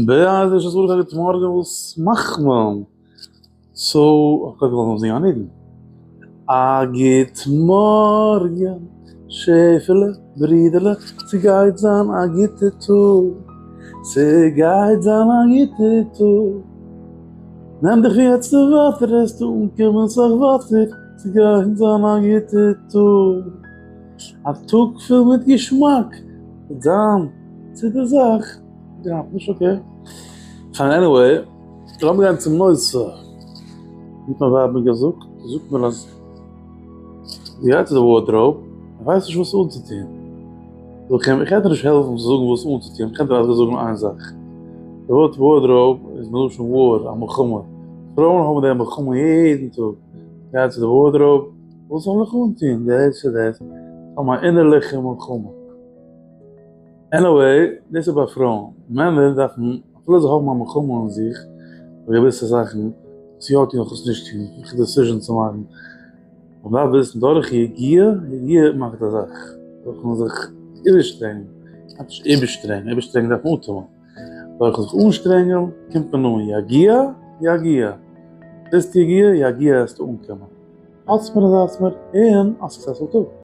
בעז ה א גוט מארגן וואס מאכט מען? so איך קודם וועל זינגען א ניגון. א גוט מארגן שעפעלע ברידערלע ס'גייט זיין א גוטע טאג ס'גייט זיין א גוטע טאג נעם דיך יעצט און ווייטער וועסטו אנקומען סאך ווייטער ס'גייט זיין א גוטע טאג א טאג פול מיט געשמאק וועט זיין צו די זאך. יא, נישט okay. פיין anyway, לאמיר גיין צום נושא. ווי האט מיין ווייב מיר געזאגט? זי זאגט מיר אז זי גייט צו די wardrobe, און ווייסט נישט וואס אנצוטון. זאג איך אים, איך קען דיר נישט העלפן צו זאגן וואס אנצוטון, איך קען דיר אזוי זאגן איין זאך. די ווארט wardrobe איז מלשון war, א מלחמה. פרויען האבן די מלחמה יעדן טאג. גייט צו די wardrobe, וואס זאל איך אנטון? דאס צו דאס. זיי האבן א אינערליכע מלחמה. Anyway, דאס איז ביי פרויען. מענער דארפן, אפילו זיי האבן א מלחמה אין זיך, ביי געוויסע זאכן, וואס יא טון וואס נישט טון, וועלכע decision צו מאכן. מען דארף וויסן, דורך יגיעה, יגיעה מאכט א זאך. דורכן זיך איבערשטרענגען, נישט איבערשטרענגען, איבערשטרענגען דארף מען אטעמען. דורכן זיך אנשטרענגען קומט מען אן, יגיעה, יגיעה. ביסט יגיעה, יגיעה וועסטו אנקומען. האטס מיר און זייטס מיר, און א successful טאג.